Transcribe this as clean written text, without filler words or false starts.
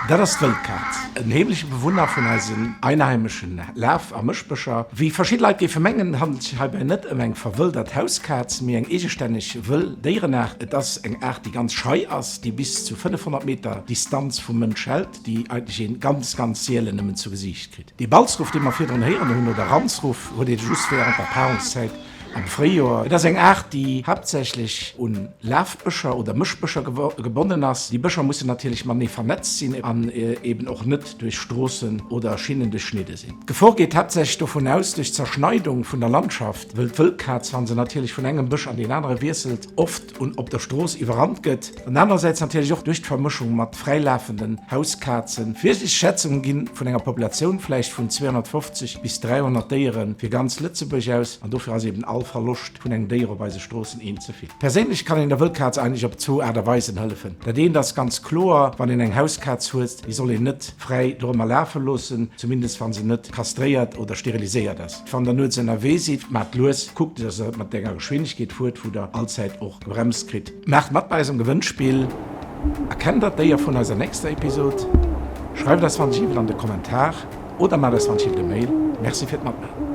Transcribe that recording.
Dat ass d'Wëldkaz, en heemleche Bewunner vun eisen einheimeschen Laf a Mëschbëscher. Wéi verschidde Leit géife mengen, handelt et sech heibäi net ëm eng verwëldert Hauskaz, mee eng eegestänneg wëll Déierenaart. Et ass eng Aart, déi ganz schei ass, déi bis zu 500 Meter Distanz vum Mënsch hält, déi eigentlech een ganz, ganz sielen nëmmen zu Gesiicht kritt. Dee Balzruff, dee mer virdrun héieren hunn, oder Ranzruff, huet ee just wärend der Paarungszäit am Fréijoer. Et ass eng Aart, déi haaptsächlech un Lafbëscher oder Mëschbëscher gebonnen ass. Déi Bëscher mussen natierlech matenee vernetzt sinn an eben och net duerch Stroossen oder Schinnen duerchschnidde sinn. D'Gefor geet haaptsächlech dovun aus, duerch d'Zerschneidung vun der Landschaft, wëll d'Wëldkaz, wa se natierlech vun engem Bësch an deen anere wiesselt, oft un op der Strooss iwwerrannt gëtt an anerersäits natierlech och duerch d'Vermëschung mat fräilafenden Hauskazen. Virsiichteg Schätzunge ginn vun enger Populatioun vläicht vun 250 bis 300 Déiere fir ganz Lëtzebuerg aus an dofir ass eben all Verloscht vun engem Déier op eise Stroossen een ze vill. Perséinlech kann een der Wëllkaz eigentlech op zwou Aart a Weisen hëllefen. Dat eent ass ganz kloer, wann een eng Hauskaz huet, déi soll een net fräi dorëmmer lafe loossen, zumindest wa se net kastréiert oder steriliséiert ass. Wann der nuets ënnerwee sidd, maacht lues, kuckt dass der mat enger Geschwindegkeet fuert, wou der allzäit och gebremst kritt. Maacht mat bei eisem Gewënnspill! Erkennt der d'Déier vun eiser nächster Episod? Schreift eis wann ech iwwel an de Kommentar oder maacht eis wann ech iwwel e Mail. Merci fir d'Matmaachen!